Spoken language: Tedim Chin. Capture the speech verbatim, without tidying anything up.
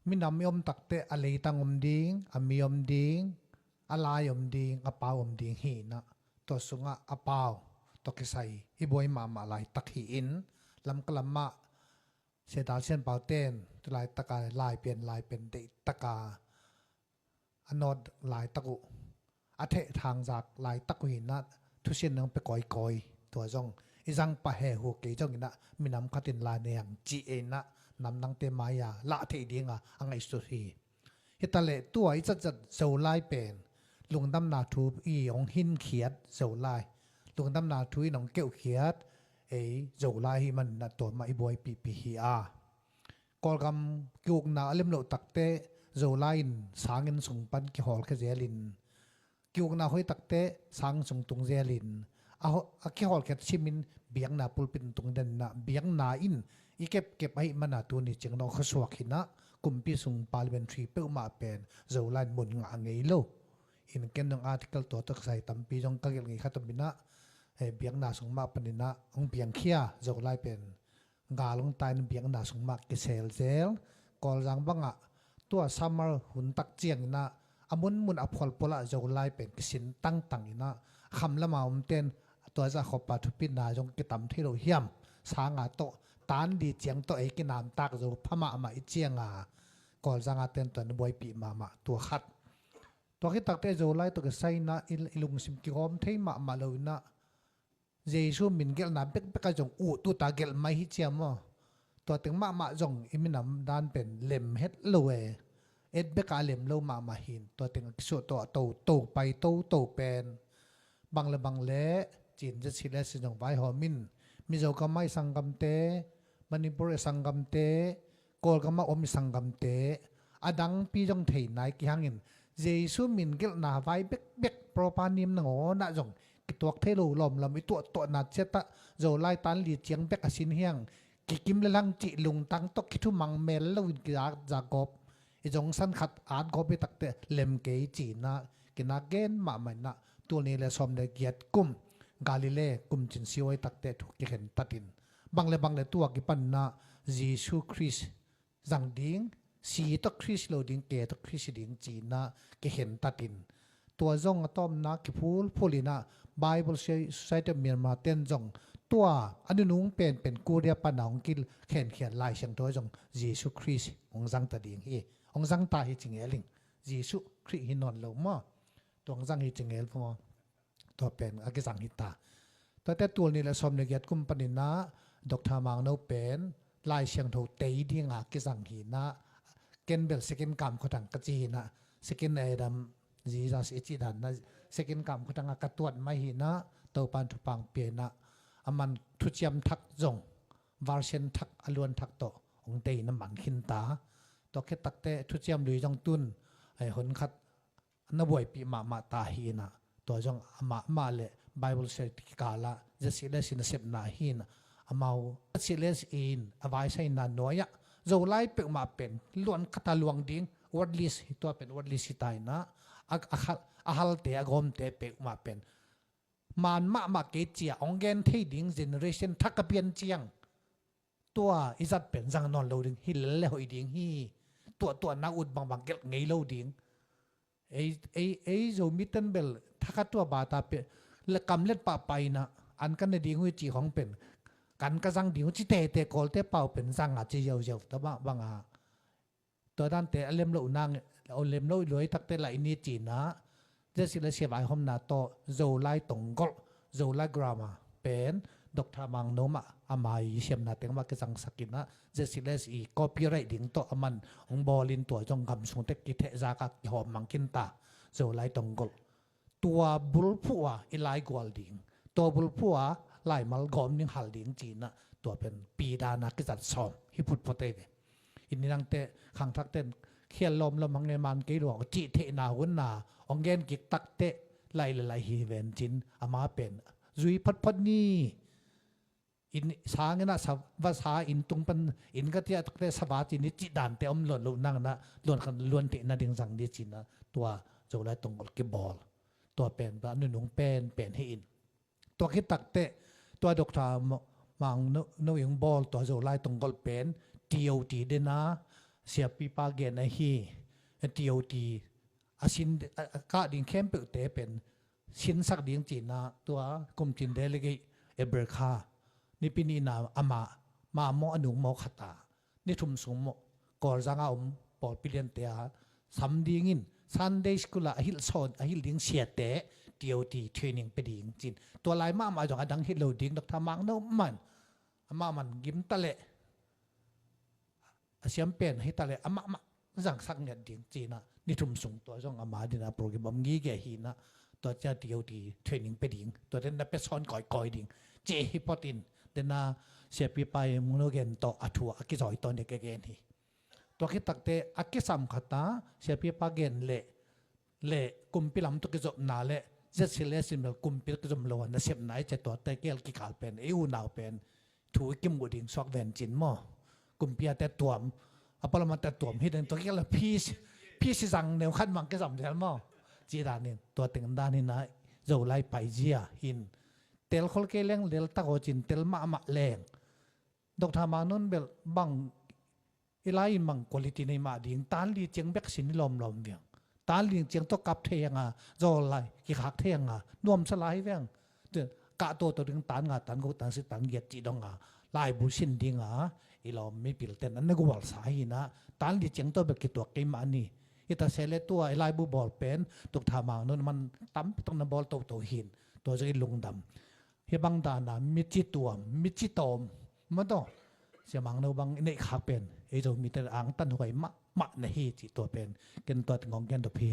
Minam i om takte a leitang om ding, a mi om ding, a lai om ding, a pau om ding hi inah, tua sungah a pau tawh kisai i buai mahmah laitak hi in, lamka lamah Sia Dal Sian Pau ten tu laitaka lai pian lai pian deihtaka a nawt laitak uh, a theh thangzak laitak uh hi inah, thusian nang pe kawikawi. Tua zong i zang pah he hu kei zong inah, minam khatin lai nei hang ci e inah, namdangte mai-a lah theih dinga a ngaihsut hi. Hitaleh tua i zatzat Zolai pen lungdamna thu i hong hinkhiat Zolai, lungdamna thu in hong keuhkhiat ei Zolai hi maninah tua mah i buaipihpih hi a. Kawlgam kiukna a lemloh takte Zolai in sangin sung pan kihawlkhia zelin, kiukna hoih takte sang sung tung zelin, a ho-, a kihawlkhiat simin biakna pulpit in tung den inah, biakna in i kepkep ahih mana tuni ciang dong khuasuak hi inah, kumpi sung parliamentary peuhmah pen Zolai in mun ngah ngei lo. In ken dong article tua tawh kisai tampi zong ka gelh ngei khat om inah, eh, biakna sung mah paninah hong piangkhia Zolai pen gal hong tai in biakna sung mah kiselzel. Kawlzang bangah tua summer hun tak ciang inah a munmun a phualphualah Zolai pen kisin tangtang inah, kham lama omten tua zah khoppa thupitna zong kitam thei lo hiam, sanga tawh, tan li ciang tawh ei kinamtak zo pha mahmah i cianga, Kawlzanga ten tua na buaipih mahmah tua khat. Tua khit takte Zolai tawh kisai inah i, i lungsim kigawm thei mahmah lo inah, Jesu min gelhna bekbek a zong uh tuta gelh mai hi cia maw. Tua teng mahmah zong i minam dan pen lem het lo e. Et beka a lem lo mahmah hin. Tua teng a kisuah tawh a to, to pai, to, to pen. Bang le bang le, cin Z C L S zong vaihawm in. Mizo gam ah i sanggamte, Manipur i sanggamte, Kawlgam ah om i sanggamte, a dangpi zong thei nai kihangin, Jesu min gelhna vai bekbek, propa nim nangawnah zong kituak thei lo lawmlam i tuahtuahna ciatah, Zolai tan li ciang bek a sin hiang, kikim le lang cih lungtang tawh kithumang mel loin kizakzak gawp, i zong san khat at gawp i takte lem kei cinah, kinak gen mahmah inah, tul ni le sawm le giat kum, Galilee kum cin siwai takte thu kikhen tatin. Bang le bang le tua kipanna Jesu Khrist zang ding, si tawh Khrist lo ding, ke tawh Khrist ding cinah kikhen tatin. Tua zong a tawpna kiphulphul inah Bible Society of Myanmar ten zong tua a nunung penpen Korea pana hong kikhenkhiat Lai Siangtho zong Jesu Khrist hong zangta ding hi. Hong zangta hi ci ngel ing. Jesu Khrist hi nawn lo maw. Tua hong zang hi ci ngel maw. Tua pen a kizang hi ta. Tuate tul ni le sawm le giat kum paninah Doctor Mangno pen Lai Siangtho tei dinga kizang hinah, ken bel second kam khuatang ka ci hinah, second Adam, Jesus i cih danna second kam khuatanga ka tuat mai hinah, Topan thupang pianah, a man thuciam thak zong, version thak, a luan thak tawh hong tei na mang khin ta. Tua khit takte thuciam lui zong tun, ai, hun khat na buaipih mahmah ta hi inah, tua zong amah mah le Bible Society kikalah Z C L S in a sepna hi inah, amau Z C L S in a vaisaina nuai-ah Zolai peuhmah pen luan khat a luang ding, word list hi, tua pen word list hi ta inah, a, a, hal, a halte, a gawmte peuhmah pen man mahmah kei cia hong gen thei ding generation thak a pian ciang, tua i zat pen zang nawn lo ding hi, lel le hoih ding hi. Tuahtuahna ut bangbang gelh ngei lo ding. Ei, ei, ei Zomi ten bel thakhat tua bata pe le kamlet pahpah inah, an ka ne ding uh i cih khong pen, kan ka zang ding uh ci tete, Kawlte pau pen zanga ci ziauziau ta bangbanga. Tua dante a lemloh nang, a lemloh luai takte lah i ni cinah, Z C L S vaihawmna tawh Zolai Tonggolh, Zolai grammar pen Doctor Mangno mah a mai siamna teng mah kizangsak inah, Z C L S i copyright ding tawh a man hong bawlin, tua zong gam sungte kithehzak a kihawm mang khin ta. Zolai Tonggolh, tua bulphuh a i laigual ding, tua bulphuh a laimal gawm ding hal ding cinah, tua pen pidana kizat sawm hi phutphut ei ve. I ni nangte khangthakten khial lawmlawm hang e, man kei lua cih theihna hunna hong gen kik takte lai le lai hi ven cin, ama pen zui photphot ni. In sangin ah sa, va sa in tung pan in ka tiah takte sa va cin i cih dante om luan lo nang inah, luan khan luan theih nading zang ni cinah, tua Zolai Tonggolh kibawl. Tua pen ba nunung penpen hi in. Tua khit takte, tua Doctor Mangno, no ing bawl tua Zolai Tonggolh pen T O T dena, siapipa gen ahi, T O T a sin a, a kah ding khempeuhte pen sinsak ding cihna tua kumcin delegate Eber kha nipi nihna amah, mah maw a nung maw khata ni thum sung maw Kawlzang a om pawlpi liante a sam dingin Sunday school a a hilh sawn a hilh ding siate T O T training pe ding cin. Tua lai mahmah zong a dang hilh lo ding Doctor Mangno man amah man gim ta leh a siam pen hi ta leh amah mah zangsak ngiat ding cina ni thum sung tua zong ama dina program om ngige hina tua cia T O T training pe ding tua den na pe sawn kawikawi ding ci hi pawtin dena siapipa i mungno gen tawh a thu a kizawi tawh ne ka gen hi. Tua khitakte a kisam khata siapipa gen leh le kumpi lam tawh kizopna le Z C L S in bel kumpi tawh kizom lo a nasepna i cia tuate kel kikal pen i unau pen thu i kimuh ding suak ven cin maw? Kumpi a te tuam a palama te tuam hi ding tua kel peace peace zang neu khat mang kizom zel maw? Ci danin tua teng danin a Zolai paizia hin tel khol kei leng lel tak aw cin tel mahmah leng Doctor Mangnon bel bang i lai in mang quality nei mah ding tan li ciang bek sin i lawmlawm viang tan li ciang tawh kap thei anga zawl lai kikhak thei anga nuamsa lai viang kah to to ding tan nga tan go tan si tan giat cih dong a laibu sin ding a i lawm mipil ten an na gual sa hi na tan li ciang tawh bek kituak kei mah ni. I ta se le tua i laibu bawl pen Doctor Mangnon man tam pi tong na bawl to to hin tua zong i lungdam. Hi bang dana mici tuam mici tawm maw taw Sia Mangno bang i neih khak pen ei Zomite angtan huai mahmah na hi cih tua pen ken tua tengong gen dop hi.